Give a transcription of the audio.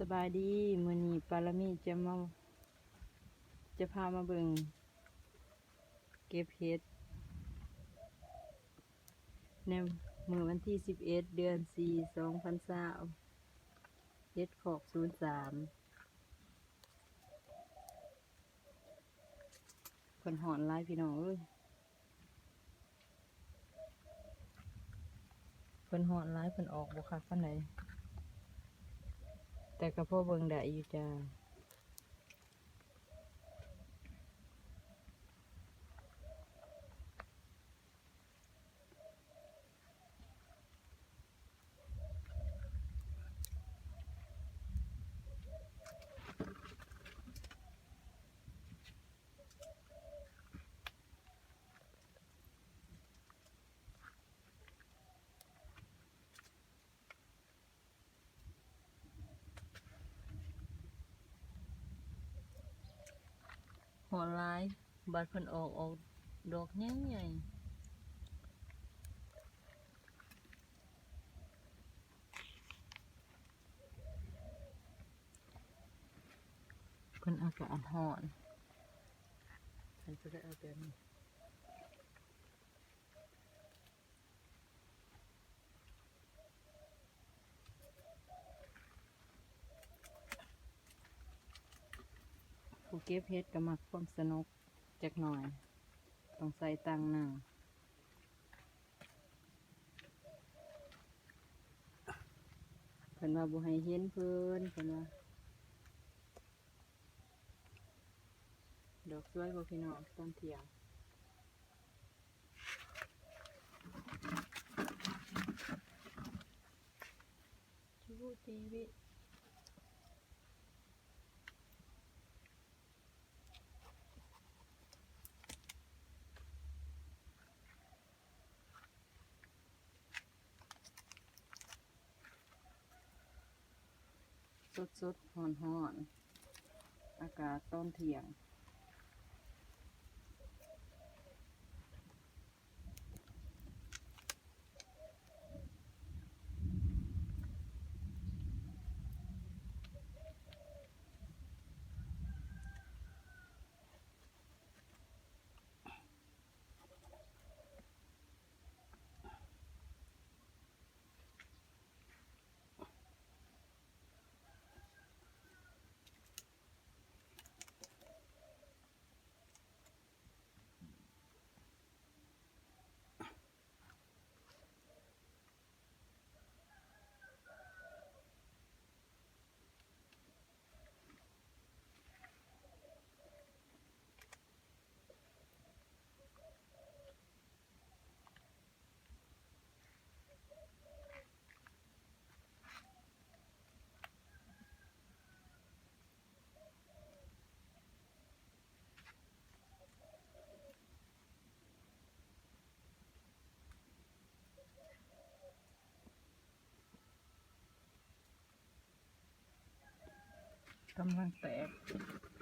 ສະບາຍດີ ມື້ນີ້ປາລະມີຈະມາ ຈະພາມາເບິ່ງເກັບເຫັດ ໃນມື້ວັນທີສິບເອັດ ເດືອນສີ່ ສອງພັນຊາວ ເຫັດຄອກສູນສາມ. ເພິ່ນຮ້ອນຫຼາຍພີ່ນ້ອງເອີຍ ເພິ່ນຮ້ອນຫຼາຍ ເພິ່ນອອກບໍ່ຄັກປານໃດ ແຕ່ກໍພໍເບິ່ງໄດ້ຢູ່ຈ້າ. ຮ້ອນຫຼາຍ ບາດເພິ່ນອອກ ອອກດອກໃຫຍ່ໆ. ເພິ່ນອາກາດຮ້ອນ ເພິ່ນກໍເລີຍເອົາແບບນີ້. ຜູ້ເກັບເຫັດກໍມັກຄວາມສະໜຸກຈັກໜ່ອຍ ຕ້ອງໃສ່ຕັງນຳ. ເພິ່ນວ່າບໍ່ໃຫ້ເຫັນເພິ່ນ ເພິ່ນວ່າ. ດອກສວຍບໍ່ພີ່ນ້ອງ ຕອນທ່ຽງ? ສົດໆ ຮ້ອນໆ ອາກາດຕອນທ່ຽງ. ກຳລັງແຕກ.